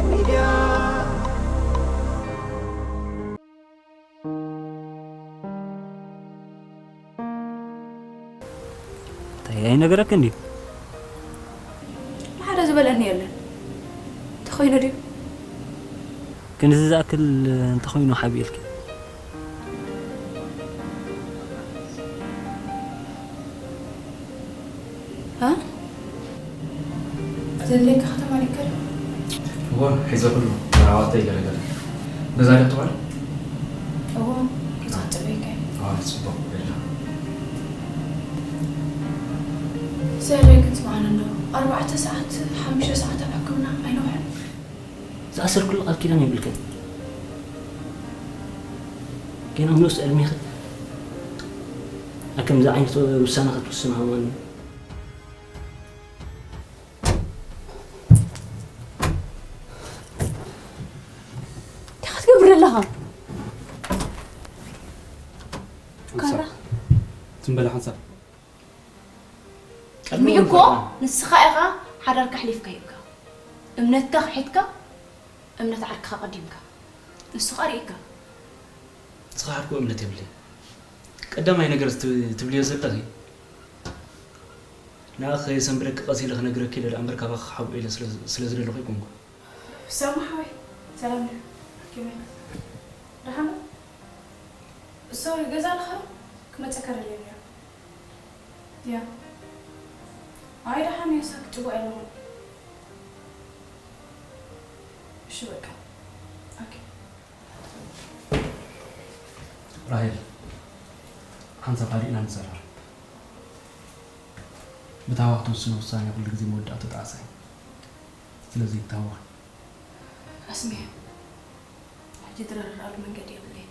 ሚድያ እንታይ ኣይነገረክን ድዩ? ሓደ ዝበለኒ የለን። እንተኾይኑ ድዩ? ክንዚ ዝኣክል እንተኾይኑ ሓቢእልኪ። እ? ዘድልየካ ከተማ ዲካ? እወ፣ ሒዘ ኩሉ መርዓዋተይ ገለገለ። ገዛ ዶ ትውዕል? እወ፣ ገዛ ክጽበየካ እዩ። ኣይ፣ ጽቡቕ ገለ። ዘድልየካ ክትስምዓኒ እንዶ፣ ኣርባዕተ ሰዓት፣ ሓሙሽተ ሰዓት ኣብ ሕክምና ኣይነውዕል። ዝኣሰርኩሉ ቃል ኪዳን የብልክን። ገና ኣብ ንኡስ ዕድሜኺ ኣብ ከምዚ ዓይነት ውሳነ ክትውስኒ ሃማኒ። እንታይ ክትገብር ኣለኻ? ሓንሳብ። ካራ። ትም በል ሓንሳብ። ቅድሚ ቅድሚኡ እኮ ምፍታን። ንስኻ ኢኻ ሓዳርካ ኣሕሊፍካ ሂብካ። እምነትካ ክሒድካ፣ እምነት ዓርክኻ ቀዲምካ። ንሱ ኸኣ ርኢካ። ዝኸሓድኩ እምነት የብለይን። ቀዳማይ ነገር እቲ ትብልዮ ዘለኺ፣ ንኣኺ ከየሰንብደኪ ቀስ ኢለ ክነግረኪ ኢለ ደኣ እምበር፣ ካባኺ ክሓብኦ ኢለ ስለ፣ ስለ ዝደለኹ ኣይኮንኩን። ሳሙ ሓወይ፣ ሰላም ድዩ? ከመይ? ደሓን ዶ? ሶሪ፣ ገዛ ኣለኻ ዶ? ክመጸካ ደልየ ነይረ። ያ። ኣይ፣ ደሓን እየ፣ ሳክ ጽቡቕ ኣለኹ። እሺ፣ በቃ። ኦኬ። ራሄል፣ ሓንሳብ ሃዲእና ንዘራረብ። ብታህዋ ክትውስኖ ውሳኔ ኩሉ ግዜ መወዳእቱ ጣዕሳ እዩ። ስለዚ ብታህዋ። ኣስሜ፣ ሕጂ ዝረዳድኣሉ መንገዲ የብለይን።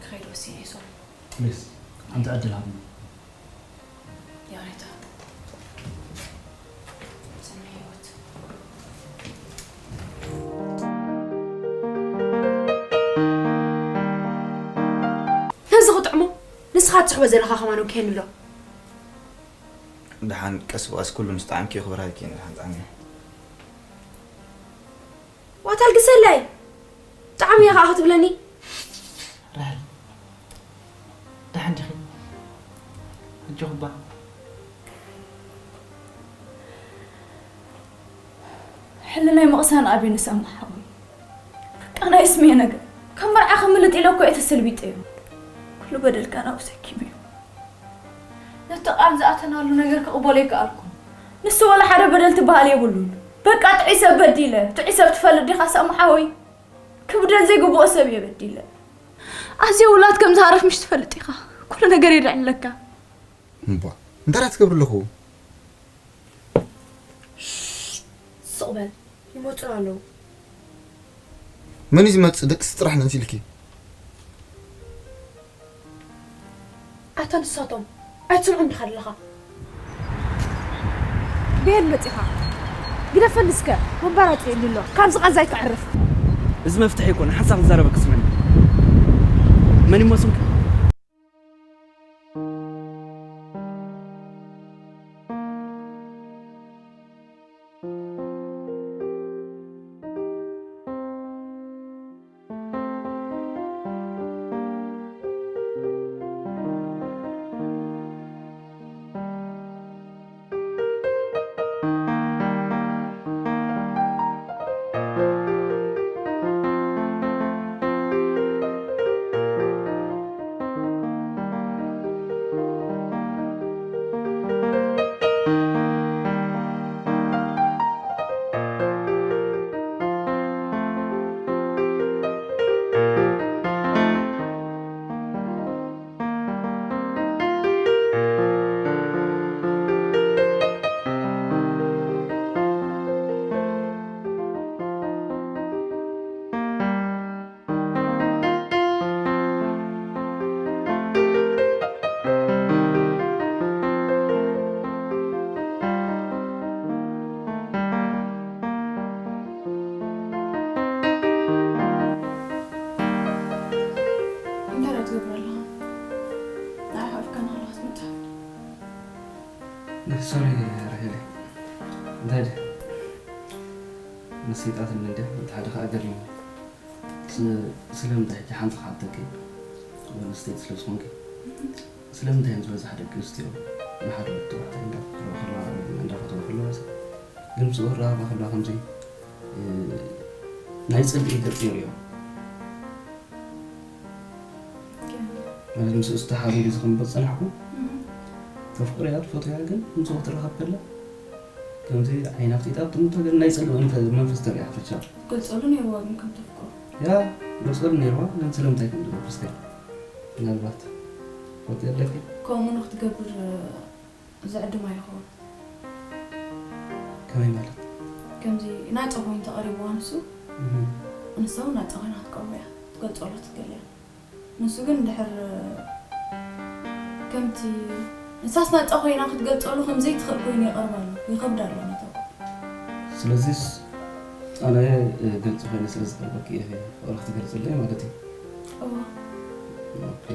ክኸይድ ወሲነ እየ፣ ሶሪ። ፕሊዝ፣ ሓንቲ ዕድል ሃብኒ። ይቕሬታ። ስነ ህይወት። ነዚ ክጥዕሞ ንስኻ ትስሕቦ ዘለኻ ከማን ወኪሀኒ ኣሎ። ደሓን ቀስ ብቐስ ኩሉ ምስ ጠዓምኪ ክብርሃልኪ ደሓን ጣዕሚ። ዋታ ኣልግሰለይ! ጣዕሚ እያ ኸኣ ክትብለኒ? ራሄል፣ ደሓን ዲኺ? ኣጆኺ እባ። ሕልናይ ምቕሳን ኣብዩኒ ሳሙ ሓወይ። በቃ ናይ ስሜ ነገር። ካብ መርዓ ከምልጥ ኢለ እኮ እየ ተሰልቢጠዮ። ኩሉ በደል ካናኡ ሰኪመዮ። ነቲ ቃል ዝኣተናሉ ነገር ክቕበሎ ኣይከኣልኩን። ንሱ ወላ ሓደ በደል ትበሃል የብሉን። በቃ ጥዑይ ሰብ በዲለ። ጥዑይ ሰብ ትፈልጥ ዲኻ ሳሙ ሓወይ? ክብደል ዘይግብኦ ሰብ እየ በዲለ። ኣዝየ ውላድ ከም ዝሃረፍ ምሽ ትፈልጥ ኢኻ። ኩሉ ነገር የድዕለካ። እምቧ፣ እንታይ ደኣ ትገብሪ ኣለኹ? ስቕ በል፣ ይመጹና ኣለዉ። መን እዩ ዝመጽእ? ደቅሲ ጥራሕ ነን ሲልኪ። ኣታ ንሳቶም ኣይትሰምዖም ዲኻ ኣለኻ? በየን መጺኻ? ግደፈኒ እስከ፣ መባራጽ የሉ ኣሎ። ካብዚ ቃንዛ ኣይተዕርፍ። እዚ መፍትሒ ኣይኮነ፣ ሓንሳብ ክዛረበኪ ስምዕኒ። መን ይመስልኪ? እንታይ ደኣ ትገብር ኣለኻ? ንዓኻ ኣፍካ ንኸለኻ ትመጽእ። ሶሪ ራሄለይ። እንታይ ድዩ? መሰይጣትኒ እንድያ፣ እቲ ሓደ ኸኣ ገሪሙ። ስ-፣ ስለምንታይ ሕጂ ሓንቲ ክሓተኪ፣ ጓል ኣንስተይቲ ስለ ዝኾንኪ፣ ስለምንታይ እዮም ዝበዝሓ ደቂ ኣንስትዮ ንሓደ ወዲ ተባዕታይ እንዳፍቀራ ከለዋ ወይ ድማ እንዳፈተዋ ከለዋ፣ ግን ምስኡ ክራኸባ ከለዋ ከምዚ፣ እ፣ ናይ ጽልኢ ገጽ የርእዮ? ማለት ምስኡ ዝተሓዙ ግዜ ከም ዝጸናሕኩ፣ እህ። ተፍቅርያ፣ ትፈትያ፣ ግን ምስኡ ክትራኸብ ከላ ከምዚ ዓይና ክትጣብ ትምቶ፣ ግን ናይ ጽልኢ መንፈ-፣ መንፈስ ተርእያ ፈሻ። ገልጸሉ ነይርዋ ግን ከም ተፍቅሮ። ያ፣ ገልጸሉ ነይርዋ፣ ግን ስለምንታይ ከም ዝገብር እስከ ምናልባት ፈልጥ ኣለኪ? ከምኡ ንክትገብር ዝዕድማ ይኸውን። ከመይ ማለት? ከምዚ ናጻ ኮይኑ ተቐሪብዋ ንሱ፣ እህ። ንሳ እውን ናጻ ኮይና ክትቀርቦ እያ። ትገልጸሉ ትኽእል እያ። ንሱ ግን እንድሕር ከምቲ ንሳስ ናጻ ኮይና ክትገልጸሉ ከም ዘይትኽእል ኮይኑ ይቐርብ ኣሎ። ይኸብድ ኣሎ ነታ ጓል። ስለዚስ ኣነ፣ እ፣ ግልጺ ኮይነ ስለ ዝቐርበኪ ኢኺ ፍቕሪ ክትገልጽለይ ማለት እዩ። እወ። ኦኬ።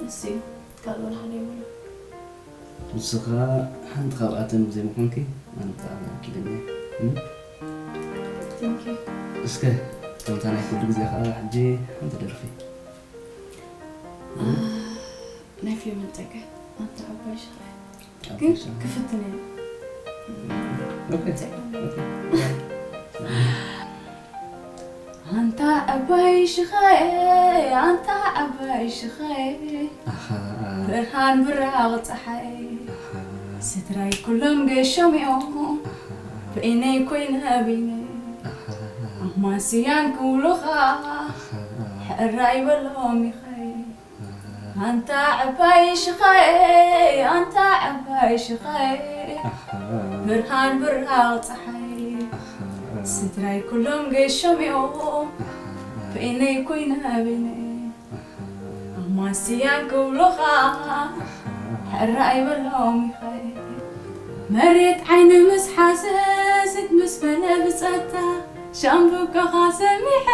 እሱ እዩ። ካልእ ወላ ሓደ የብሉን። ንስኻ ሓንቲ ካብኣተን ብዘይ ምዃንኪ ኣነ ብጣዕሚ ዕድለኛ እየ። እም? Thank you። እስከ ከምታ ናይ ኩሉ ግዜ ኸኣ ሕጂ ሓንቲ ደርፊ። እ? ናይ ፍዮመን ጸጋይ ኣንታ ዓባይ ሽኻ። ዓባይ ግን ሽኻ። ክፍትን እየ። ኦኬ። ጸጋይ። ኦኬ። ኣንታ ዓባይ ሽኻየ፣ ኣንታ ዓባይ ሽኻየ፣ ኣኻ። ብርሃን ብራቕ ጸሓይ፣ ኣኻ። ስድራይ ኩሎም ገሾም እዮም፣ ኣኻ። በይነይ ኮይነ በይነይ፣ ኣኻ። ኣማስያን ክብሉኻ፣ ኣኻ። ሕራይ በሎም ይኸይ። ኣንታ ዓባይ ሽኻየ፣ ኣንታ ዓባይ ሽኻየ፣ ኣኻ። ብርሃን ብራቕ ጸሓይ፣ ኣኻ። ስድራይ ኩሎም ገሾም እዮም፣ ኣኻ። በይነይ ኮይነ በይነይ፣ ኣኻ። ኣማስያን ክብሉኻ፣ ኣኻ። ሕራይ በሎም ይኸይ። መሬት ዓይኒ ምስ ሓሰስት ምስ በለ ብጸታ፣ ሻምብቆኻ ሰሚዐ።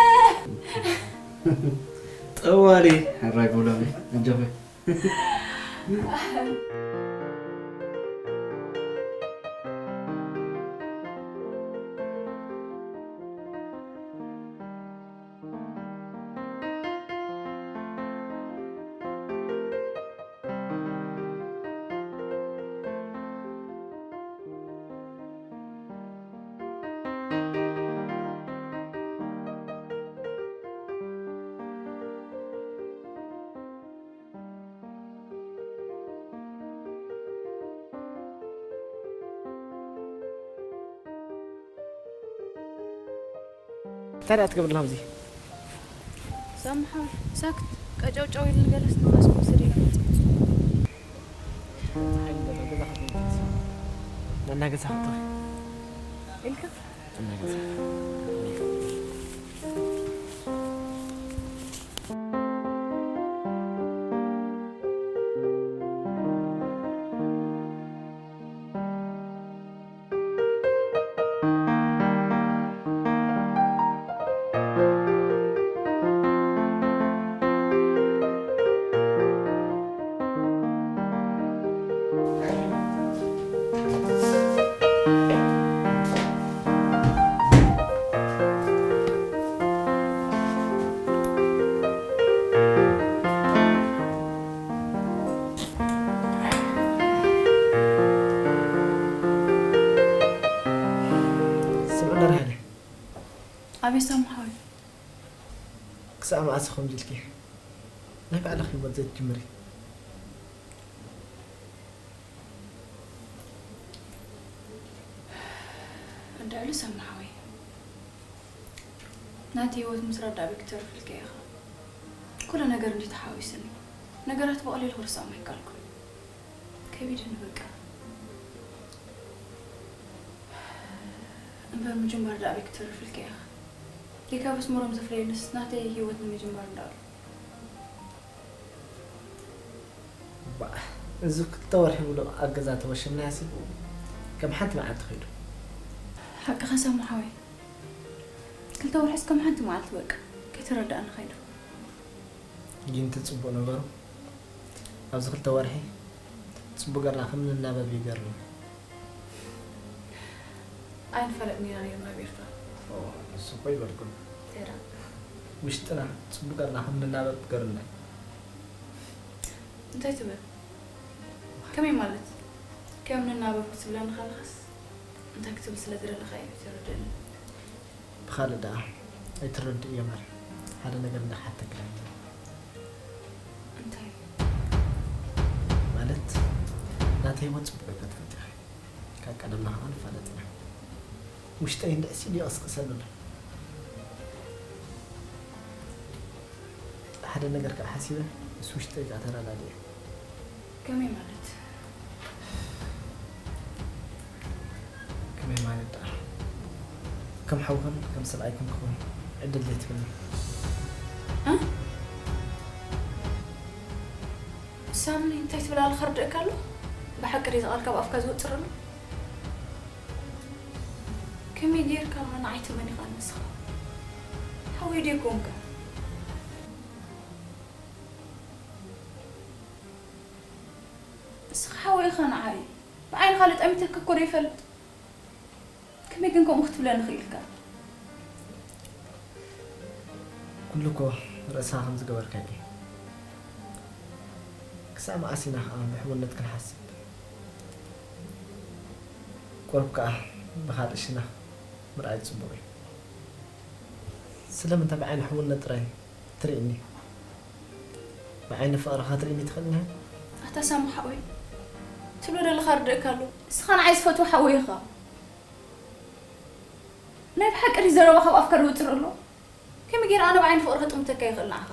ጠዋሊ ሕራይ በሎም፣ ኣጆኺ። እንታይ ደኣ ትገብሪ ኣለኻ ኣብዚ? ሳምሓ፣ ሳክት፣ ቀጨውጨው ኢሉ ገለስ ንፋስ ክወስድ ኢለ መጽእ። ናና ገዛ ክትሪ ኢልካ? ናና ገዛ። ስምዕና ርሃነ። ኣቤት ሳሙ ሓወይ። ክሳብ መዓስ ከምዚ ኢልኪ ናይ ባዕልኺ ህይወት ዘይትጅምሪ? እንድዕሊ ሳሙ ሓወይ፣ ናተይ ህይወት ምስ ረዳእ ቤት ክተርፍልካ ኢኻ። ኩሉ ነገር እንዲ ተሓዊስኒ፣ ነገራት ብቐሊሉ ክርስዖም ኣይከኣልኩን። ከቢድኒ በቃ። እምበር ምጅማር ደኣ ኣበይ ክተርፍልካ ኢኻ? ዲካ በስመሮም ዘፍረየንስ ናተይ ህይወት ንምጅማር እንዳበሉ። ባእ፣ እዚ ክልተ ወርሒ ሙሉእ ኣብ ገዛ ተወሸምናያሲ ከም ሓንቲ መዓልቲ ኸይዱ። ሓቅኻ ሳሙ ሓወይ። ክልተ ወርሒስ ከም ሓንቲ መዓልቲ በቃ። ከይተረዳእና ኸይዱ። ግን እቲ ጽቡቕ ነገሩ፣ ኣብዚ ክልተ ወርሒ ጽቡቕ ጌርና ከም ንናበብ እዩ ገርምኒ። ኣይንፈለጥን ኢና ነይርና ቤርታ። ኦ፣ ንሱ እኮ ይበልኩም። ተራ። ውሽጥና ጽቡቅ ጌርና ከም ንናበብ ገርና። እንታይ ትብል? ከመይ ማለት? ከም ንናበብ ክትብለኒ ከለኻስ እንታይ ክትብል ስለ ዝደለኻ እዩ ተረድእኒ። ብኻልእ ደኣ ኣይትረድእ እየ ማር። ሓደ ነገር እንዳሓተክላ። እንታይ? ማለት ናተይ ህይወት ጽቡቅ እየ ትፈልጢ ኢኺ። ካብ ቀደምና ከኣ ንፋለጥ ኢና። ውሽጠይ እንድዕሲ ድዩ ይቕስቅሰኒ ኣሎ። ሓደ ነገር ከኣ ሓሲበ ምስ ውሽጠይ ከኣ ተረዳዲኤ። ከመይ ማለት? ከመይ ማለት ደኣ? ከም ሓውኽን ከም ሰብኣይክን ክኹን ዕድል ዘይትህብኒ። እ? ሳሚ እንታይ ትብል ኣለኻ ርድእካ ኣሎ? ብሓቂ ድዩ እዚ ቃል ካብ ኣፍካ ዝወጽእ ዘሎ? ከመይ ጌርካ ንዓይ ትመኒኻ ንስኻ? ሓወይ ድዩ ኮንካ? ንስኻ ሓወይ ኢኻ ንዓይ። ብዓይኒ ካልእ ጠሚተካ እኮ ዶ ይፈልጥ? ከመይ ግን ከምኡ ክትብለኒ ክኢልካ? ኩሉ እኮ ርእስኻ ከም ዝገበርካዮ እዩ። ክሳብ መኣስ ኢና ኸኣ ብሕውነት ክንሓስብ? ቁሩብ ከኣ ብኻልእ ሽነኽ ምርኣይ ጽቡቕ እዩ። ስለምንታይ ብዓይኒ ሕውነት ጥራይ ትርእይኒ? ብዓይኒ ፍቕሪ ክትርእይኒ ትኽእልኒ? ኣታ ሳሙ ሓወይ፣ ትብሎ ዘለኻ ርድእካ ኣሎ። ንስኻ ንዓይ ዝፈትዎ ሓወይ ኢኻ። ናይ ብሓቂ ድዩ ዘረባ ካብ ኣፍካ ዝወጽእ ዘሎ? ከመይ ገይረ ኣነ ብዓይኒ ፍቕሪ ክጥምተካ ይኽእል ንዓኻ?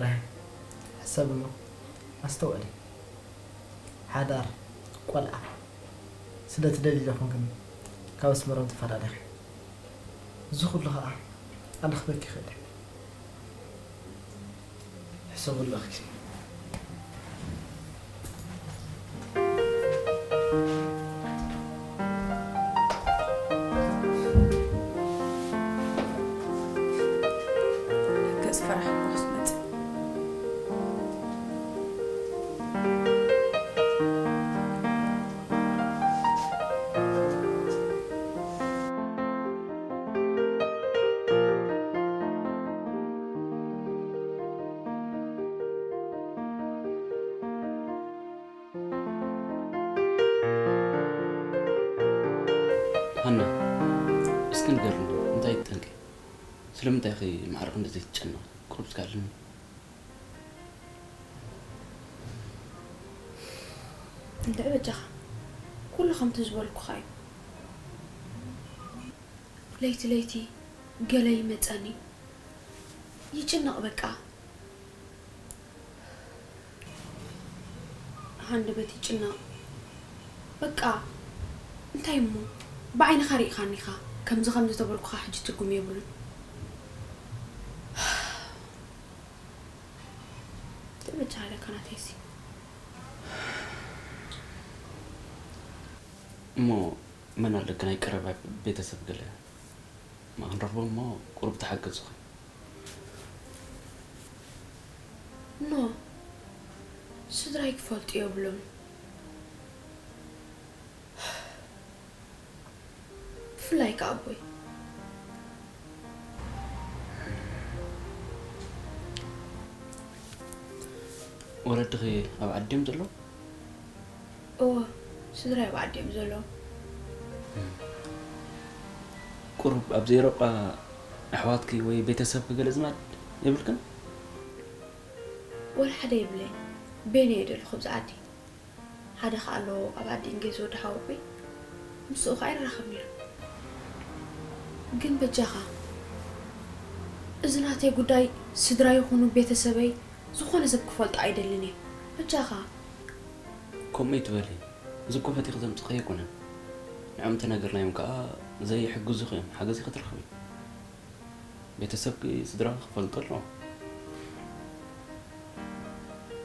ራሄል፣ ሕሰቢ እሞ ኣስተውዕሊ። ሓዳር፣ ቆልዓ ስለ ትደልዪ ዶ ኾንክን ካብ ኣስመሮም ተፈላለኺ? እዚ ኩሉ ኸኣ ኣነ ክበኪ ይኽእል እየ። ሕሰብሉ ኣኽኪ። ገጽ ፈራሕ እኮ ክትመጽእ። ሃና፣ እስኪ ንገርኒ፣ እንታይ እዩ ጠንቂ? ስለምንታይ ኢኺ ማዕረ ክንድዚ ትጨነቒ? ቁሩብ እስኪ ኣልሚ። እንድዒ በጃኻ፣ ኩሉ ከምቲ ዝበልኩኻ እዩ። ለይቲ ለይቲ ገለ ይመጸኒ፣ ይጭነቕ በቃ። ሃንደበት ይጭነቕ። በቃ፣ እንታይ እሞ? ብዓይንኻ ርኢኻኒ ኢኻ። ከምዚ ከምዚ ተበልኩኻ ሕጂ ትርጉም የብሉን። ተበጃሃለካ ናተይሲ። እሞ መን ኣለኪ ናይ ቀረባ ቤተሰብ ገለ? ማ ክንረኽቦም እሞ ቁሩብ ተሓገዙኺ። ኖ፣ ስድራይ ክፈልጡ የብሎም። ብፍላይ ከኣ ኣቦይ። ወለድኺ ኣብ ዓዲ ድዮም ዘለዉ? እወ፣ ስድራይ ኣብ ዓዲ እዮም ዘለዉ። ቁሩብ ኣብዚ ኤውሮጳ ኣሕዋትኪ ወይ ቤተሰብኪ ገለ ኣዝማድ የብልክን? ወላ ሓደ የብለይን። በይነይ እየ ዘለኹ ኣብዚ ዓዲ። ሓደ ኸኣ ኣሎ ኣብ ዓዲ እንግሊዝ ወዲ ሓወቦይ። ምስኡ ኸኣ ይራኸብ ነይሩ። ግን በጃኻ፣ እዚ ናተይ ጉዳይ ስድራ ይኹኑ ቤተሰበይ ዝኾነ ሰብ ክፈልጦ ኣይደልን እየ። በጃኻ። ከምኡ ኣይትበሊ። እዚ እኮ ፈቲኺ ዘምጽእኽዮ ኣይኮነን። ንዕኦም እንተነገርናዮም ከኣ ዘይሕግዙኺ እዮም። ሓገዝ ኢኺ ትረኽቢ። ቤተሰብኪ ስድራኺ ክፈልጡ ኣለዎም።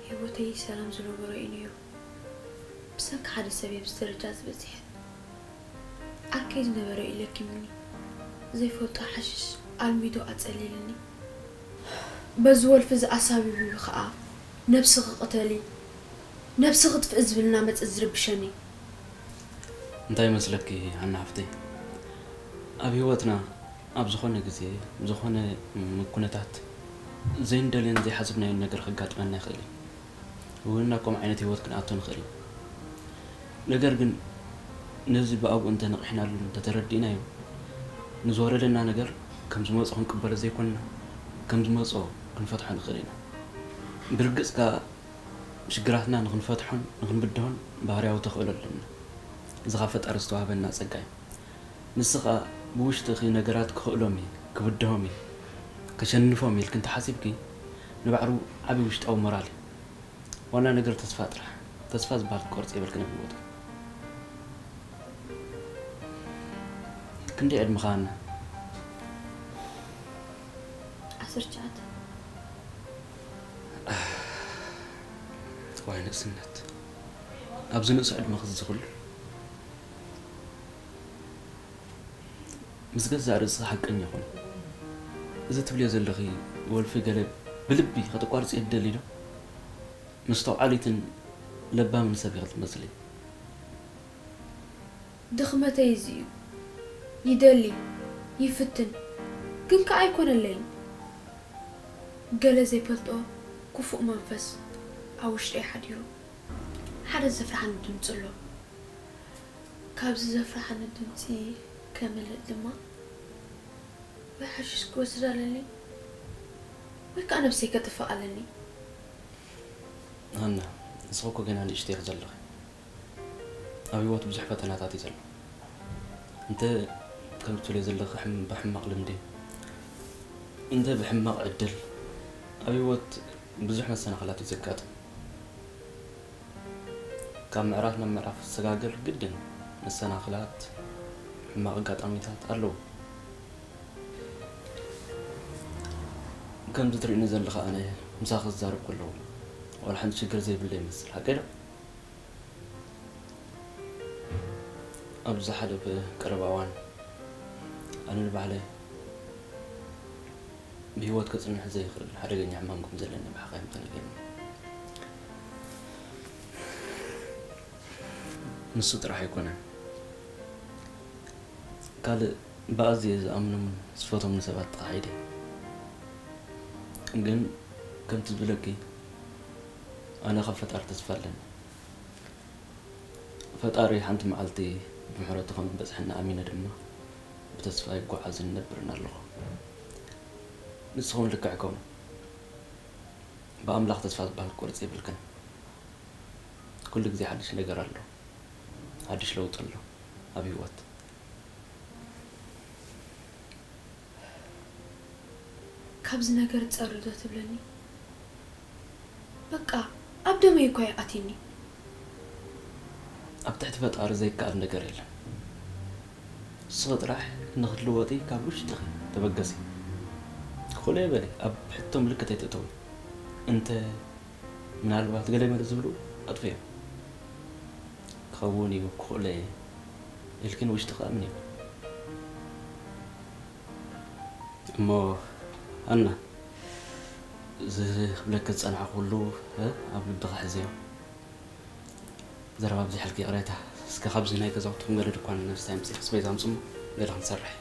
ህይወተይ ሰላም ዝነበሮ እዩ ነይሩ። ብሰንኪ ሓደ ሰብ እየ ኣብዚ ደረጃ እዚ በጺሐ። ዓርከይ ዝነበረ እዩ ለኪሙኒ። ዘይፈልጦ ሓሽሽ ኣልሚዱ ኣጸሊሉኒ። በዚ ወልፊ እዚ ኣሳቢቡ እዩ ኸኣ ነብስኺ ቅተሊ፣ ነብሲ ክትፍእ ዝብል እናመጸ ዝርብሸኒ። እንታይ ይመስለኪ ሃና ሓፍተይ? ኣብ ህይወትና ኣብ ዝኾነ ግዜ፣ ዝኾነ ኩነታት ዘይንደልዮን ዘይሓሰብናዮን ነገር ከጋጥመና ይኽእል እዩ። እውን ናብ ከምኡ ዓይነት ህይወት ክንኣቱ ንኽእል እዩ። ነገር ግን ነዚ ብኣግኡ እንተነቒሕናሉ እንተተረዲእናዮ፣ ንዝወረደና ነገር ከም ዝመጾ ክንቅበሎ ዘይኮንና፣ ከም ዝመጾ ክንፈትሖ ንኽእል ኢና። ብርግጽ ከኣ ሽግራትና ንኽንፈትሖን ንኽንብድሆን ባህርያዊ ተኽእሎ ኣለና። እዚ ካብ ፈጣሪ ዝተዋህበና ጸጋ እዩ። ንሱ ኸኣ ብውሽጥኺ ነገራት ክኽእሎም እዩ፣ ክብድሆም እዩ፣ ከሸንፎም እዩ ኢልኪ እንተሓሲብኪ፣ ንባዕሉ ዓቢ ውሽጣዊ ሞራል እዩ። ዋና ነገር ተስፋ ጥራሕ። ተስፋ ዝበሃል ክትቆርጺ የብልክን ኣብ ህይወትኪ። ክንደይ ዕድመኻ ሃና? ዓሰርተ ትሽዓተ። ዋይ ንእስነት። ኣብዚ ንእሱ ዕድመ ክዚ ኩሉ ምስ ገዛእ ርእስኺ ሓቀኛ ኩኒ። እዚ ትብልዮ ዘለኺ ወልፊ ገለ ብልቢ ከተቋርጽዮ ትደልዪ ዶ? መስተውዓሊትን ለባምን ሰብ ኢኺ ትመስሊ። ድኽመተይ እዚ እዩ። ይደሊ፣ ይፍትን፣ ግን ከኣ ኣይኮነለይን። ገለ ዘይፈልጦ ክፉእ መንፈስ ኣብ ውሽጠይ ሓዲሩ። ሓደ ዘፍርሓኒ ድምፂ ኣሎ። ካብዚ ዘፍርሓኒ ድምፂ ከምልእ ድማ ወይ ሓሽሽ ክወስድ ኣለኒ ወይ ከዓ ነብሰይ ከጥፍእ ኣለኒ። ሃና፣ ንስኺ እኮ ገና ንእሽተይ ኢኺ ዘለኺ። ኣብ ህይወት ብዙሕ ፈተናታት እዩ ዘሎ። እንተ ከም ትብልዮ ዘለኺ ሕም- ብሕማቕ ልምዲ፣ እንተ ብሕማቕ ዕድል፣ ኣብ ህይወት ብዙሕ መሰናኽላት እዩ ዘጋጥም። ካብ ምዕራፍ ናብ ምዕራፍ ዝሰጋገር ግድን መሰናኽላት፣ ሕማቕ ኣጋጣሚታት ኣለዉ። ከምዚ ትርእኒ ዘለኺ ኣነ ምሳኺ ዝዛረብ ከለኹ ዋላ ሓንቲ ሽግር ዘይብለይ ይመስል፣ ሓቀይ ዶ? ኣብዚ ሓደ ቀረባ እዋን ኣነ ንባዕለይ ብህይወት ከጽንሕ ዘይኽእል ሓደገኛ ሕማም ከም ዘለኒ ብሓኻይም ተነጊሩኒ። ንሱ ጥራሕ ኣይኮነን፣ ካልእ ብኣዝየ ዝኣምኖምን ዝፈትዎምን ሰባት ተኻሒደ። ግን ከምቲ ዝብለኪ ኣነ ካብ ፈጣሪ ተስፋ ኣለኒ። ፈጣሪ ሓንቲ መዓልቲ ብምሕረቱ ከም ዝበጽሐና ኣሚነ ድማ ብተስፋ ይጓዓዝን እነብርን ኣለኹ። ንስኺ እውን ልክዕ ከምኡ ብኣምላኽ ተስፋ ዝበሃል ክትቆርጺ የብልክን። ኩሉ ግዜ ሓድሽ ነገር ኣሎ፣ ሓድሽ ለውጢ ኣሎ ኣብ ህይወት። ካብዚ ነገር ጸሪ ዶ ትብለኒ? በቃ ኣብ ደመይ እኳ እዩ ኣትዩኒ። ኣብ ትሕቲ ፈጣሪ ዘይከኣል ነገር የለን። ንስኺ ጥራሕ ንኽትልወጢ ካብ ውሽጥኺ ተበገሲ። ክእለ በሊ ኣብ ሕቶ ምልክት ኣይትእተዊ። እንተ ምናልባት ገለ መለ ዝብሉ ኣጥፍዮ። ክኸውን እዩ ክእለ ኢልኪ ንውሽጥኺ ኣምኒ። እሞ ኣና እዚ ክብለኪ ዝጸናሕኩ ኩሉ ኣብ ልብኺ ሕዝዮ። ዘረባ ኣብዚሐልኪ ይቕሬታ። እስከ ካብዚ ናይ ገዛውትኹም ገለ ድኳን ነብስታይ ኣምጺእኪ ኣስቤዛ ኣምጽሞ ገለ ክንሰርሕ።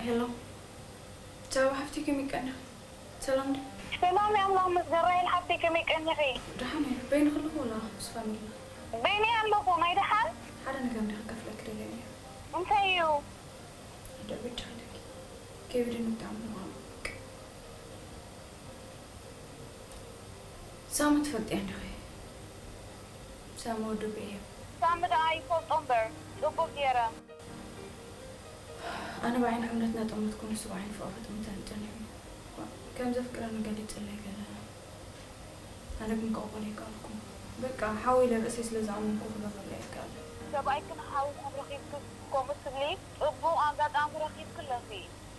ሄሎ፣ ቻው ሓፍቲ፣ ከመይ ቀኒኺ? ሰላም ዶ? ሰላም ኣምላኽ ምስ ገብርኤል ሓፍተይ፣ ከመይ ቀኒኺ? ደሓን እየ። በይንኺ ኣለኺ ወላ ምስ ፋሚሊ? በይነይ ኣለኹ። ናይ ደሓን? ሓደ ነገር እንዲ ክከፍለኪ ደልየ እየ። እንታይ እዩ? ደብድ ሓደኪ ከቢድኒ ብጣዕሚ ምዃኑ። ሳሚ ትፈልጥያ እንዲኺ? ሳሚ ወዲ ቤሄ። ሳሚ ደኣ ይፈልጦ እምበር፣ ጽቡቕ ገይረ። ኣነ ብዓይኒ ሕውነትና ጠመትኩ፣ ንሱ ብዓይኒ ፍቕሪ ጥምተኒ ጸኒሑ። እኳ ከም ዘፍቅረኒ ገሊጹለይ ገለ። ኣነ ግን ክቕበሎ ኣይከኣልኩን። በቃ ሓው ኢለ ርእሰይ ስለ ዝኣመንኩ ክገብረሉ ኣይከኣልን። ሰብኣይክን ሓውኽን ረኺብክስ ከምኡ ትብሊ? ጽቡቕ ኣጋጣሚ ረኺብኪ ኣለኺ።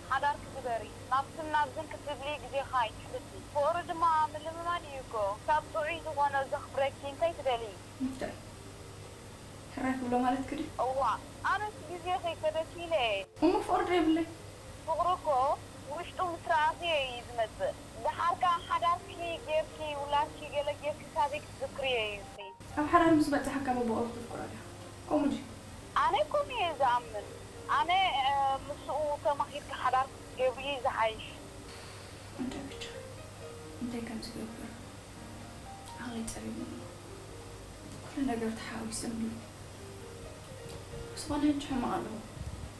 ሓዳርኪ ግበሪ። ናብትን ናብዝን ክትብሊ ግዜኻ ኣይትሕብሲ። ፍቕሪ ድማ ምልምማድ እዩ እኮ። ካብ ጥዑይ ዝኾነ ዘኽብረኪ እንታይ ትደልዪ? እንታይ? ሕራይ ክብሎ ማለትኪ ድዩ? እዋእ፣ ኣነስ ግዜኺ ከደት ኢለ እየ። እሞ ፍቕሪ ዶ የብለይ? ፍቕሪ እኮ ውሽጡ ምስ ረኣኽዮ እዩ ዝመጽእ። ደሓር ከኣ ሓዳርኪ ጌርኪ ውላድኪ ገለ ጌርኪ ካበይ ክትዝክርዮ እዩ እዚ? ኣብ ሓዳር ምስ በጻሕካ በብቕሩብ ተፍቅሮ ዲኻ? ከምኡ ድዩ? ኣነ ከምኡ እየ ዝኣምን። ኣነ ምስኡ ተማኺርካ ሓዳር ክትገብሪ እዩ ዝሓይሽ። እንታይ ብቻ እንታይ ከም ዝገብር ዓቕለይ ጸቢቡ ኣሎ። ኩሉ ነገር ተሓዋዊሱኒ ኣሎ። ብዝኾነ ሕጂ ሕማቕ ኣለኹ።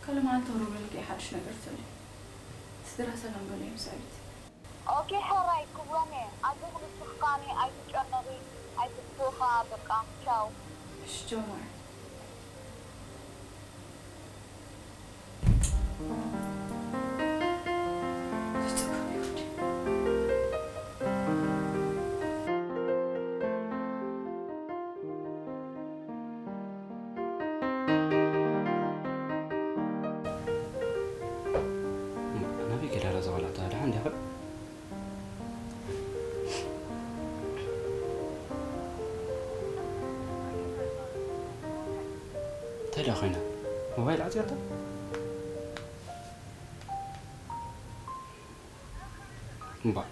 ካልእ መዓልቲ ክረኽበልኪ እየ ሓድሽ ነገር ተልዩ። ስድራ ሰላም በልዮም ሳቢት። ኦኬ ሕራይ ክብሎም እየ። ኣጆኺ ንስኺ ከኣኒ ኣይትጨነቒ ኣይትፍትውኻ በቃ ቻው። እሺ ቻው ማር። ናበይ ከይዳ እዛ ቆልዓ? ደሓን ድያ? እንታይ ደኣ ኮይና? ሞባይል ዓጽያታ? እምባእ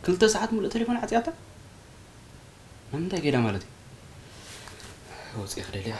ክልተ ሰዓት ሙሉእ ቴሌፎን ዓጽያታ? ንምንታይ ከይዳ ማለት እዩ? ወፂኢ ክደልያ።